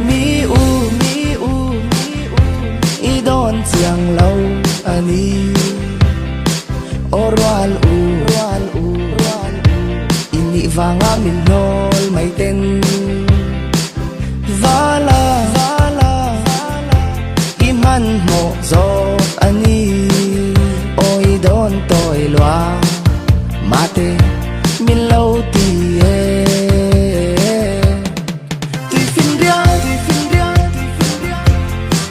Mi u mi u i dawn chiang lo a ni Aw rual u rual u rual u i nih vanga min hnawl mai ten Vala vala i hmanhmawh zawk a ni Aw i dawn tawi lua mate min lo ti e. Tui fin rial, tui fin rial, tui fin rial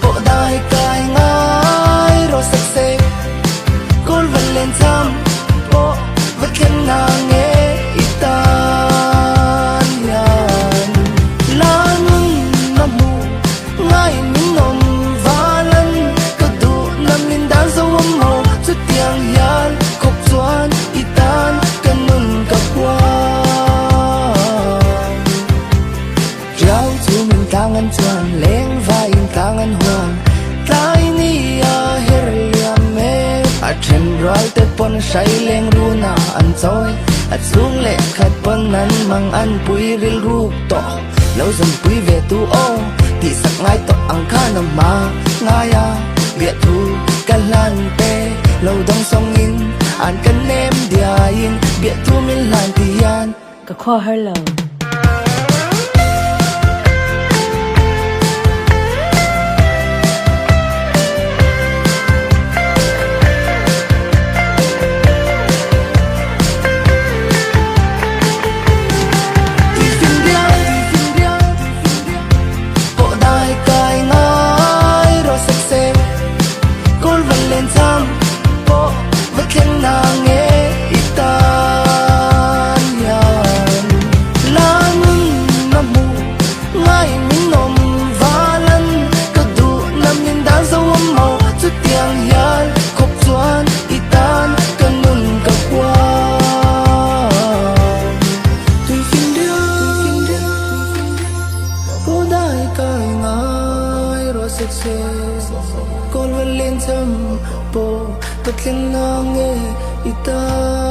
Pawh dai kai ngai rawh sek sek Kawl van len cham pawh va thleng na nge i tan hian La nun na hmu ngai min awm valan Ka duh na min dan zo awm ho chutiang hian khawp chuan i tan ka nun ka huam. Riau chhum in tlang an chuan leng vai in tlang an huam Tlai ni a her liam mek A then rual te pawn hrai leng run a an chawi A chhung leh khat pawn an mang an pui rilruk tawh Lo zawn pui ve tu aw tih sak ngai tawh ang khan a hma ngai a Biah thu ka hlan te lo dawng sawng in an ka nem diai in Biah thu min hlan ti hian Ka khua har lo. Tui fin rial, tui fin rial, tui fin rial Pawh dai kai ngai rawh sek sek Kawl van len cham pawh va thleng na nge i tan hian La nun na hmu ngai min awm valan Ka duh na min dan zo awm maw chutiang hian khawp chuan i tan ka nun ka huam Tui fin riau Aw dai kai ngai rawh sek sek Kawl vel len cham pawh ka thleng na nge i tan.